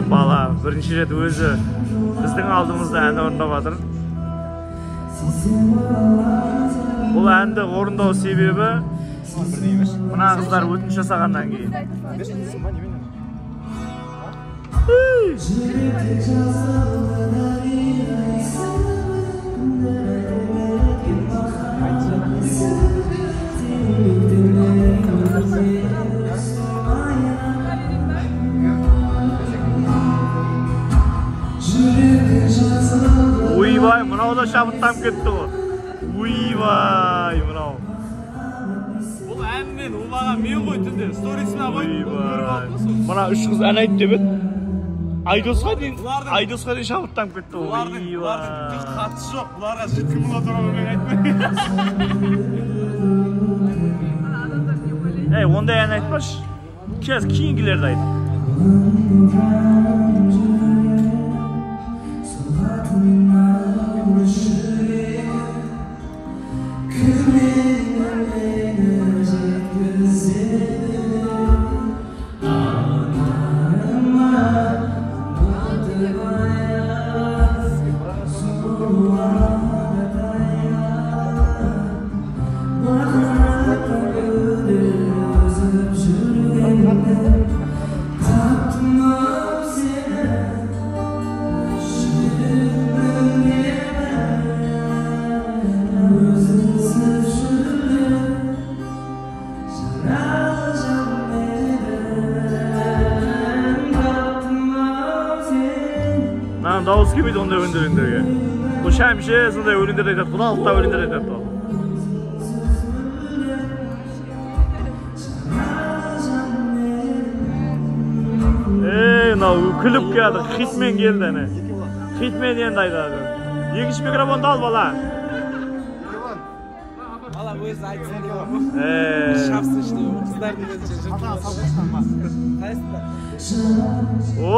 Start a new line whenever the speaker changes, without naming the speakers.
Бала бірінші рет өзі біздің алдымызда ән орындап жатыр. Бұл әнді орындау себебі мына қыздар өтініш жасағаннан кейін. Ойбай, мынау да шабыттанып кетті ғой. Ойбай, мынау.
Бұл әнмен обаға мен ғой түнде сторисына қойып көріп алдым сол.
Мына үш қыз ән айтты деп еді. Айдосқа дейін, Айдосқа дейін шабыттанып кетті ғой.
Бұлардың түк қатысы жоқ. Бұларға жеті мың туралы мен айтпаймын.
Ей, ондай ән айтпашы. Қазір кейінгілерді айт. Дауыс келмейді ондай өлеңдерге. Бұл Шәмші сондай өлеңдерді айтады, құдалықта өлеңдер айтады ол. Ей, мынау күліп келді, хитмен келді әне. Хитмен енді айтады. Екінші микрофонды ал, бала.
Бала өзі айтсын деп. Шапсын ішінде, қыздардың өзінше жыртылып. Қайсында?
О!